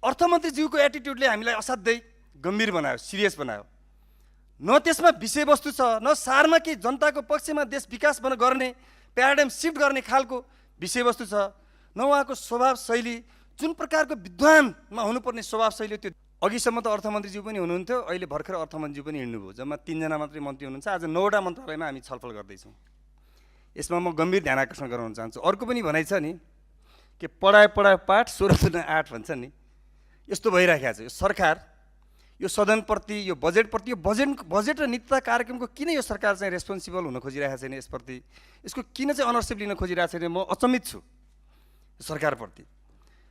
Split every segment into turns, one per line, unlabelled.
अर्थमन्त्रीज्यूको एटिट्युडले हामीलाई असाध्यै गम्भीर बनायो, सिरियस बनायो। न त्यसमा विषयवस्तु छ, न सारमा कि जनताको पक्षमा देश विकास गर्ने प्याराडाइम सिफ्ट गर्ने खालको विषयवस्तु छ, न उहाँको स्वभाव शैली जुन प्रकारको विद्वानमा हुनुपर्ने स्वभाव शैली त्यो। अघिसम्म त अर्थमन्त्रीज्यू पनि हुनुहुन्थ्यो, अहिले भर्खर अर्थमन्त्रीज्यू पनि हिँड्नुभयो। जम्मा 3 जना मात्रै मन्त्री हुनुहुन्छ। आज 9वटा मन्त्रालयमा हामी छलफल गर्दैछौँ। यसमा म गम्भीर ध्यान आकर्षण गराउन चाहन्छु। अर्को पनि भनाइ छ नि कि पढाए पाठ 16:8 भन्छ नि, यस्तो भइराखेको छ। यो सरकार, यो सदनप्रति, यो बजेटप्रति, यो बजेट र नीतिता कार्यक्रमको किन यो सरकार चाहिँ रेस्पोन्सिबल हुन खोजिरहेको छैन, यसप्रति यसको किन चाहिँ अनरसिप लिन खोजिरहेको छैन, म अचम्मित छु सरकारप्रति।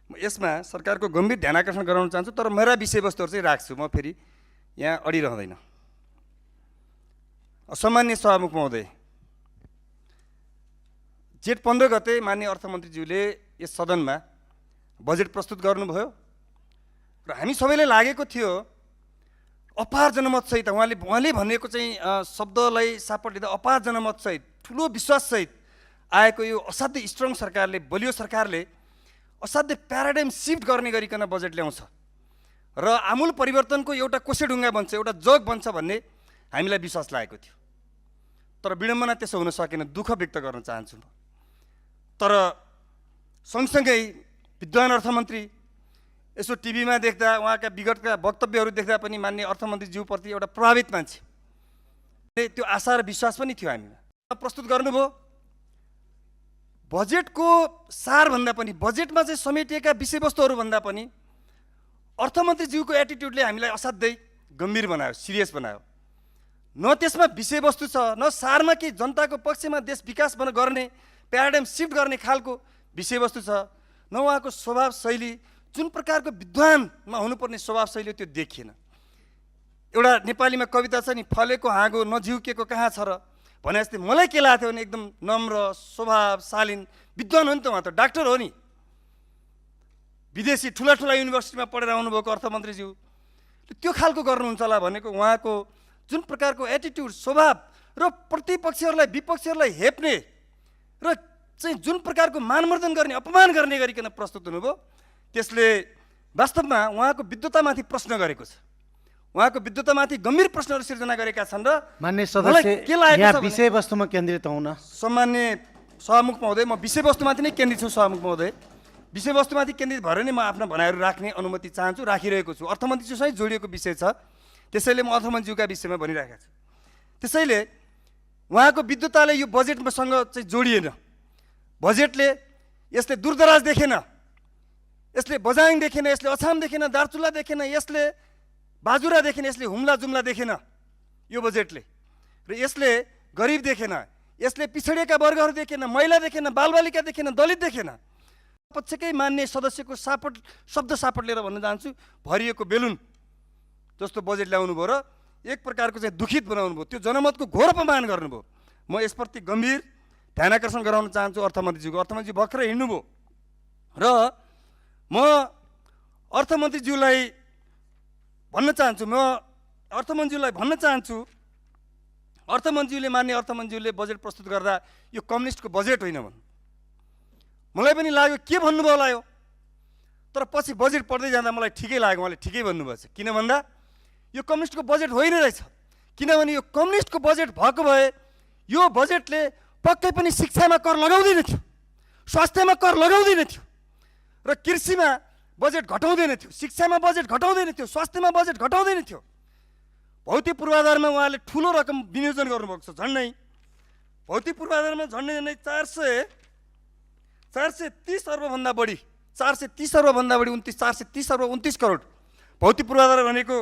म यसमा सरकारको गम्भीर ध्यान आकर्षण गराउन चाहन्छु। तर मेरा विषयवस्तुहरू चाहिँ राख्छु, म फेरि यहाँ अडिरहँदैन। सम्मान्य सभामुख महोदय, जेठ 15 गते माननीय अर्थमन्त्रीज्यूले यस सदनमा बजेट प्रस्तुत गर्नुभयो र हामी सबैलाई लागेको थियो अपार जनमतसहित, उहाँले भनेको चाहिँ शब्दलाई सापट लिँदा अपार जनमतसहित, ठुलो विश्वाससहित आएको यो असाध्यै स्ट्रङ सरकारले, बलियो सरकारले असाध्यै प्याराडाइम सिफ्ट गर्ने गरिकन बजेट ल्याउँछ र आमूल परिवर्तनको एउटा कोसेढुङ्गा बन्छ, एउटा जग बन्छ भन्ने हामीलाई विश्वास लागेको थियो। तर विडम्बना त्यसो हुन सकेन, दुःख व्यक्त गर्न चाहन्छु म। तर सँगसँगै विद्वान अर्थमन्त्री यसो टिभीमा देख्दा, उहाँका विगतका वक्तव्यहरू देख्दा पनि माननीय अर्थमन्त्रीज्यूप्रति एउटा प्रभावित मान्छे, त्यो आशा र विश्वास पनि थियो हामीमा। प्रस्तुत गर्नुभयो बजेटको सारभन्दा पनि, बजेटमा चाहिँ समेटिएका विषयवस्तुहरू भन्दा पनि अर्थमन्त्रीज्यूको एटिट्युडले हामीलाई असाध्यै गम्भीर बनायो, सिरियस बनायो। न त्यसमा विषयवस्तु छ, न सारमा कि जनताको पक्षमा देश विकास गर्ने प्याराडाइम सिफ्ट गर्ने खालको विषयवस्तु छ, न उहाँको स्वभाव शैली जुन प्रकारको विद्वानमा हुनुपर्ने स्वभाव शैली त्यो देखिएन। एउटा नेपालीमा कविता छ नि, फलेको हाँगो नझिउकेको कहाँ छ र भने जस्तै मलाई के लाग्थ्यो भने एकदम नम्र स्वभाव शालीन विद्वान हो नि त, उहाँ त डाक्टर हो नि, विदेशी ठुला युनिभर्सिटीमा पढेर आउनुभएको अर्थमन्त्रीज्यू त्यो खालको गर्नुहुन्छ होला भनेको। उहाँको जुन प्रकारको एटिट्युड, स्वभाव र प्रतिपक्षहरूलाई विपक्षीहरूलाई हेप्ने र चाहिँ जुन प्रकारको मानमर्दन गर्ने, अपमान गर्ने गरिकन प्रस्तुत हुनुभयो, त्यसले वास्तवमा उहाँको विद्वतामाथि प्रश्न गरेको छ। उहाँको विद्वतामाथि गम्भीर प्रश्नहरू सिर्जना गरेका छन् र
मान्य सदस्य यहाँ विषयवस्तुमा केन्द्रित हुन।
सम्मान्य सभामुख महोदय, म विषयवस्तुमाथि नै केन्द्रित छु। सभामुख महोदय, विषयवस्तुमाथि केन्द्रित भएर नै म आफ्ना भनाइहरू राख्ने अनुमति चाहन्छु, राखिरहेको छु। अर्थमन्त्रीज्यूसँग जोडिएको विषय छ, त्यसैले म अर्थमन्त्रीज्यूका विषयमा भनिरहेको छु। त्यसैले उहाँको विद्वताले यो बजेटसँग चाहिँ जोडिएन। बजेटले यसले दूरदराज देखेन, यसले बजाङ देखेन, यसले अछाम देखेन, दार्चुला देखेन, यसले बाजुरा देखेन, यसले हुम्ला जुम्ला देखेन यो बजेटले। र यसले गरिब देखेन, यसले पिछडिएका वर्गहरू देखेन, महिला देखेन, बालबालिका देखेन, दलित देखेन। पक्षकै मान्य सदस्यको शब्द सापट लिएर भन्न चाहन्छु, भरिएको बेलुन जस्तो बजेट ल्याउनु भयो र एक प्रकारको चाहिँ दुखित बनाउनु भयो, त्यो जनमतको घोर अपमान गर्नुभयो। म यसप्रति गम्भीर ध्यान आकर्षण गराउन चाहन्छु अर्थमन्त्रीज्यूको। अर्थमन्त्रीज्यू भर्खरै हिँड्नुभयो र म अर्थमन्त्रीज्यूलाई भन्न चाहन्छु, अर्थमन्त्रीज्यूले मान्य अर्थमन्त्रीज्यूले बजेट प्रस्तुत गर्दा यो कम्युनिस्टको बजेट होइन भन्नु। मलाई पनि लाग्यो के भन्नुभयो होला यो, तर पछि बजेट पढ्दै जाँदा मलाई ठिकै लाग्यो, उहाँले ठिकै भन्नुभएछ। किन भन्दा यो कम्युनिस्टको बजेट होइन रहेछ। किनभने यो कम्युनिस्टको बजेट भएको भए यो बजेटले पक्कै पनि शिक्षामा कर लगाउँदैन थियो, स्वास्थ्यमा कर लगाउँदैन थियो, र कृषिमा बजेट घटाउँदैन थियो, शिक्षामा बजेट घटाउँदैन थियो, स्वास्थ्यमा बजेट घटाउँदैन थियो। भौतिक पूर्वाधारमा उहाँले ठुलो रकम विनियोजन गर्नुभएको छ। झन्डै भौतिक पूर्वाधारमा झन्डै 430 अर्बभन्दा बढी, 430 अर्बभन्दा बढी 430 अर्ब 29 करोड भौतिक पूर्वाधार भनेको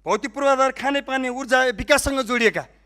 भौतिक पूर्वाधार खानेपानी ऊर्जा विकाससँग जोडिएका